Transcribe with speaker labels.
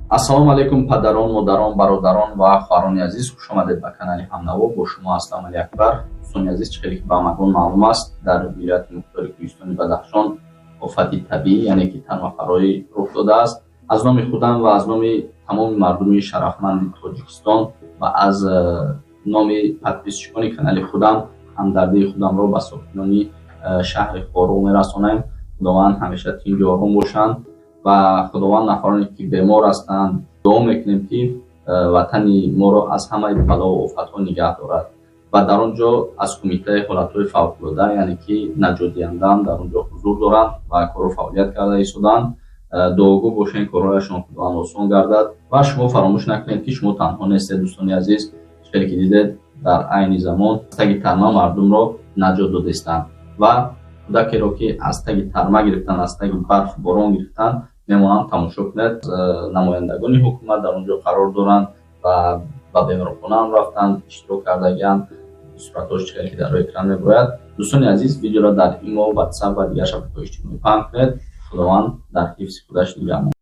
Speaker 1: Ассалому алайкум, падарон, модарон, бародарон ва хоҳарони азиз, хушомадед ба канали Ҳамнаво. Бо шумо ҳастам Алиакбар. Дӯстони азиз, чӣ хеле ки ба ҳамагон маълум аст, дар вилояти мухтори Кӯҳистони Бадахшон офати табиӣ, яъне ки тармафароӣ рух додааст. Аз номи худам ва аз номи тамоми мардуми шарафманди Тоҷикистон ва аз номи подписчикони канали худам ҳамдардии худамро ба сокинони шаҳри Хоруғ мерасонем. Худованд ҳамеша тинҷу ором бошанд ва Худованд нафароне ки бемор ҳастанд, дуо мекунем, ки ватани моро аз ҳамаи балову офатҳо нигаҳ дорад. Ва дар он ҷо аз Кумитаи ҳолатҳои фавқулода, яъне ки наҷотдиҳандаам дар он ҷо ҳузур доранд ва кору фаъолият карда истодаанд. Дуогӯ бошед, корҳояшон Худованд осон гардад. Ва шумо фаромӯш накунед, ки шумо танҳо нестед. Дӯстони азиз, хеле ки дидед, дар айни замон таги тарма мардумро наҷот додистанд ва кӯдакеро, ки аз таги тарма гирифтанд, аз таги барфу борон гирифтанд, мемонанд, тамошо кунед. Намояндагони ҳукумат дар он ҷо қарор доранд ва ба беморхонаам рафтанд, иштирок кардагианд. Суратҳош чӣ хеле ки дар рӯи экран мебарояд. Дӯстони азиз, видеоро дар Имо, Ватсап ва дигар шабакаҳои иҷтимоӣ паҳн кунед. Худованд дар ҳифзи худаш нигаҳбон.